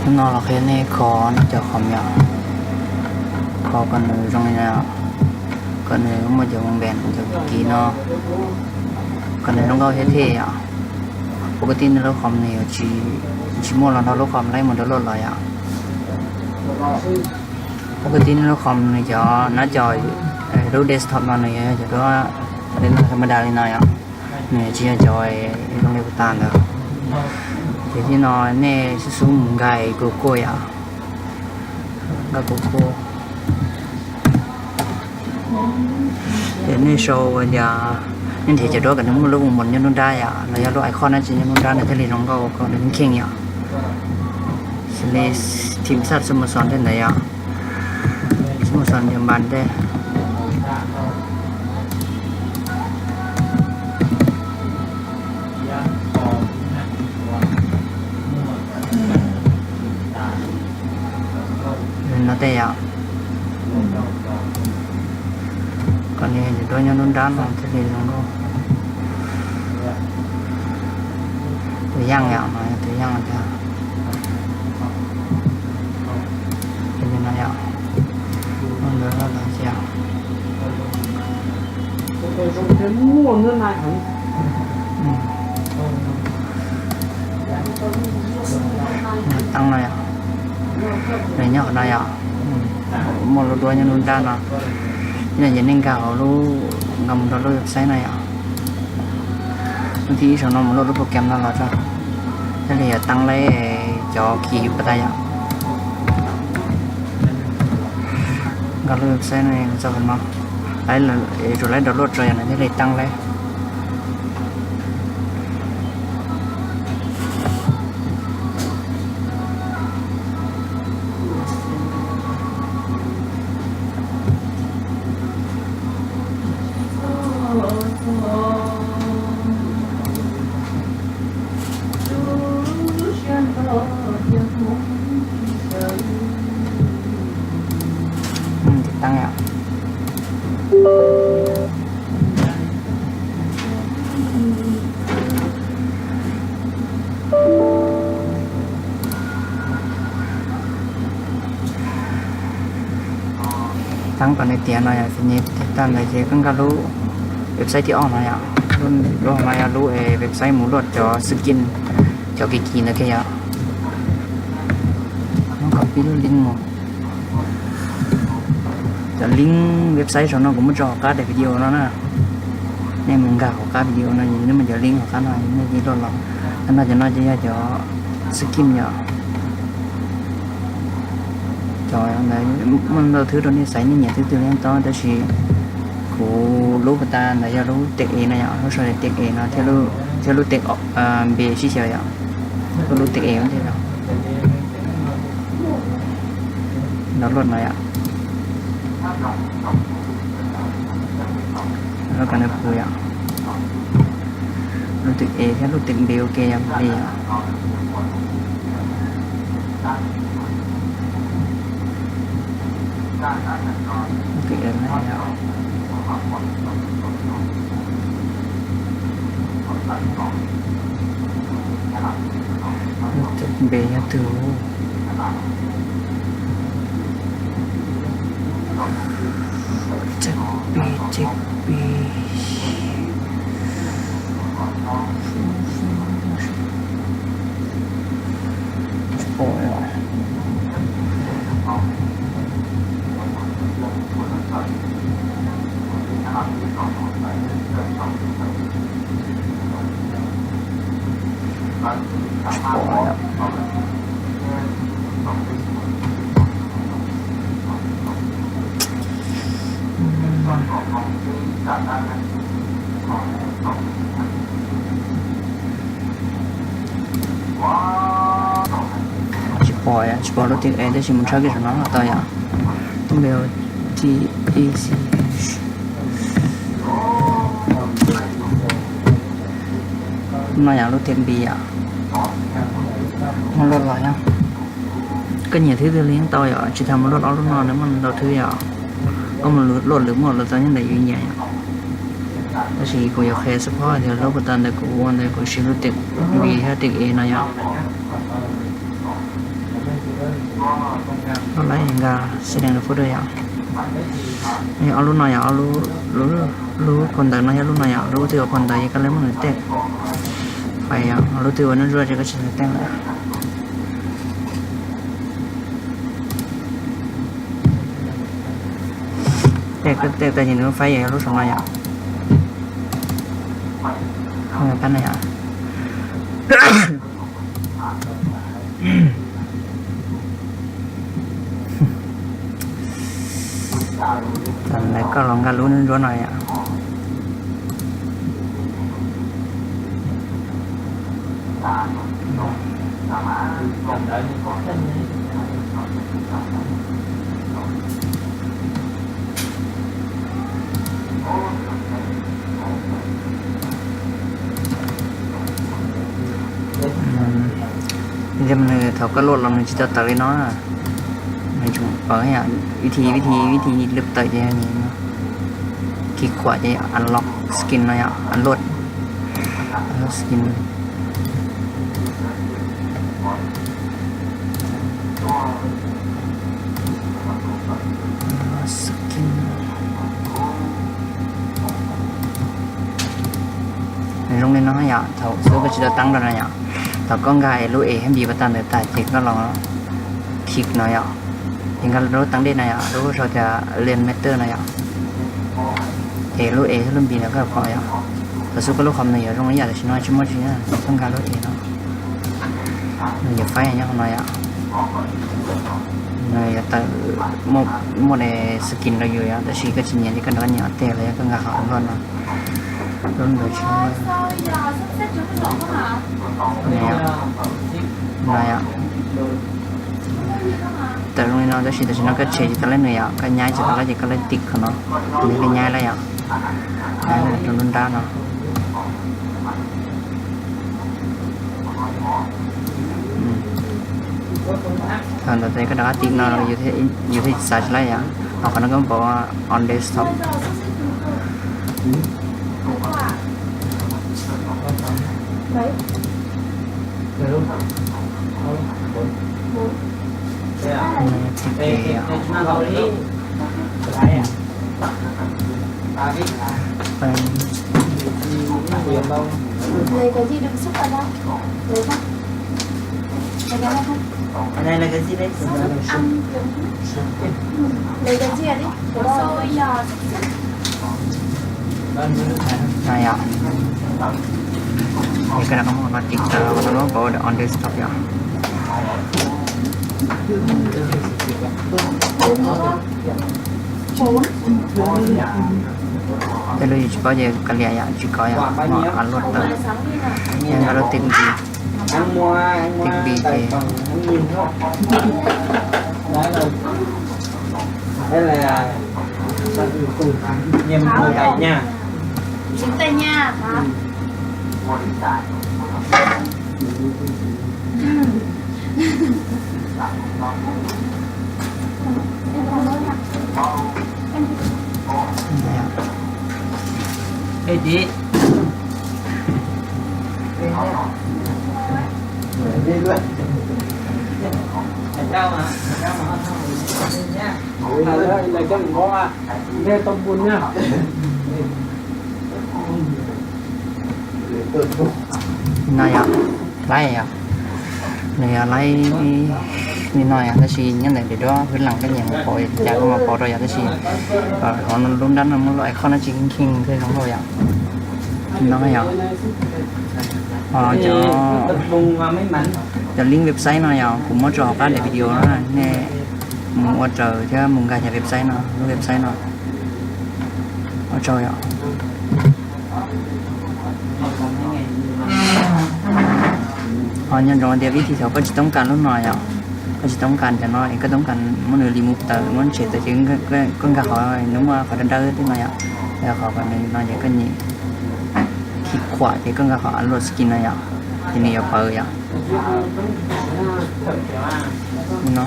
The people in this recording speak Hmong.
No los qhia nej kho nej cov khoom yom, kho kom nws zoo li no, kom nws muaj cov npe cov kis no, kom nws zoo nkauj thiab thiaj yom. Ua kwv tij nej lub khoom nws yuav tsis, tsis muaj los nrog lub khoom laib mus download los yom. Ua kwv tij nej lub khoom nws cov nab cov, lub desktop no nws yog cov duab li no, tha ma da li no yom. Nws tsis yog cov zoo li tas ntawd. Ces tib no nej xub xub mus nkag Google yom, nkag Google. Ces nej sau tias nej nrhiav cov duab kom nws muaj lub npoo nyob nruab nrab yom, los yog lub icon dab tsi nyob nruab nrab nws thiaj li zoo nkauj kom nws kheej yom. Xws li thim xaj xu mus xos tej ntawd yom, xu mus xos yom npas tej no tej yom. Kom nws duab nyob nruab nrab no thiaj li zoo nkauj. Tus yaj yom, no yog tus yaj tiag. Li no yom, ntawd los cia. Teeb no yom, nws nyob qhov no yom, muaj lub duab nyob nruab nrab no. Yog ces nej nkag hauv lub, nkag mus rau lub website no yom. Lub thib ib saum no mus load lub program no los tso, thiaj li yuav teeb laib cov kis yus pas tas yom. Nkag lub website no tso no, laib, tsuas laib download tso yom, nws thiaj li teeb laib. Tiv taab yom. Teeb kom nws tiav no yom, finish. Tag ntawd ces koj nkag lub website thib ob no yom, lub no yog lub website mus load cov skin, cov kis kis ntawd kiag yom. Muab copy lub link mus. Cov link website saum no kuv muab tso hauv qab daim video no na. Nej mus nkag hauv qab video no, nej muaj cov link hauv qab no, nej cia li load los. Qhov no cov no ces yog cov skin yom. Cov ntawd muaj ntau thwb rau nej xaiv, nej nyiam thwb twg los yeej tau, tab sis kuv lub pas tas ntawd yog lub text no yom, lub sau tias text no thiab lub text npe sib xyaw yom, lub text thiab no. Download no yom. Lub text npe thiab lub text npe ua ke yog li yom. Lub text npe yog, lub text npe yog twg? Text npe, text npe. Tsis pom yom. Tsis pom yom. Tsis pom yom, tsis pom lub text npe, tab sis mus tshawb kiag saum no los tau yom. Lub npe ua T E C H. No yom, lub text npe yom. Muab load los yom. Koj nyiam thwb twg los yeej tau yom, tsis tas mus load ob lub no, nws muaj ntau thwb yom. Koj mus load lwm muaj los tau, nyob ntawm yus nyiam yom. Tab sis kuv yuav qhia xub phob tias lub pas tas ntawd kuv ua ntawd kuv siv lub text npe thiab text npe no yom. Los lawm nkag setting folder yom. Yog ob lub no yom, ob lub, lub phau ntawv no yog lub no yom, lub twg ua phau ntawv ces koj le muab nws tej fais yom, lub twg ua nub zuaj ces koj tsis nws tej lawm. Tej, tej tag ces nws faib yog lub saum no yom. Tab no yom. Tam ntawd koj los nkag lub nub ntsuab no yom. Nws thaum koj luaj los nws tsis tau tawm li no. Nws tseem pawv yom, vib thi, vib thi, vib thi lwm tawm ces kis khuam ces unlock skin no yom, unlock, unlock skin. Zoo li no yom, thaum xwb koj tsis tau tab rau na yom. Thaum koj nkag es lub es hab npis pas tas ntawd tag ces koj los khij no yom. Ces nkag lub taab dej na yom, lub sau tias Line Master no yom. Ces lub es thiab lub npis ntawd koj pom yom. Thaum xub koj lub qhov no yuav zoo ib yam tam sim no tsis muaj tsi na, koj nkag lub es no. Nws yuav faib nyob qhov no yom. Nws yuav tawm muaj, muaj daim skin rau yus yom, tab sis koj tsis nyiam ces koj rov qab nyiam tej los yog koj nkag qhov loj no. Lub ntawd tsis muaj. No yom. Tawm zoo li no tab sis tam sim no koj tshem tsis tau lawm nws yom, koj nyaib tsis tau lawm ces koj lawv tiv qhov no, nws li nyaib lawm yom. Nyaib rau lub nrab no. Thaum ntawd ces koj rov qab tiv no yus thiaj xav tsis lawm yom. Ho qhov no koj pom on desktop. Lấy cái gì đựng xúc vào đây? Lấy cái này không? Cái này là cái gì đấy? Xúc ăn. Lấy cái gì đi? Này ạ. Thì cái này có một cái tiktok nó có bộ on desktop ạ. Tej lub yus tsis paub ces kav liam yom, tsis kov yom, muaj av luaj tawm. Yog nkag lub tij npis, tij npis ces Ê, chị. Đi luôn. Thầy Châu hả? Thầy Châu mà không thông thì nha. Thầy ơi, là cho mình ngó à. Nghe tâm buồn nha. No yom, laib yom, nws yog laib li no yom, tab sis nyob ntawm daim duab hwv lees koj nyiam mus pauv cas koj mus pauv rau yom, tab sis qhov lub nrab no muaj lub icon no tsis kheej kheej thiaj zoo nkauj yom. No yom, cov, cov link website no yom, kuv muab tso hauv qab daim video no, nej mus ua raws thiab mus nkag cov website no, lub website no. Ua tsaug yom. Ho nco ntsoov tias vib thi thaum koj tsis toob kas lub no yom, koj tsis toob kas cov no es koj toob kas muab nws li mus tawm muab tshem tawm ces koj nkag qhov nws muaj qhov dawb dawb tej no yom, qhov kom nws no ces koj nyem khij khuam ces koj nkag qhov upload skin no yom, ces nws yuav pawv yom. No.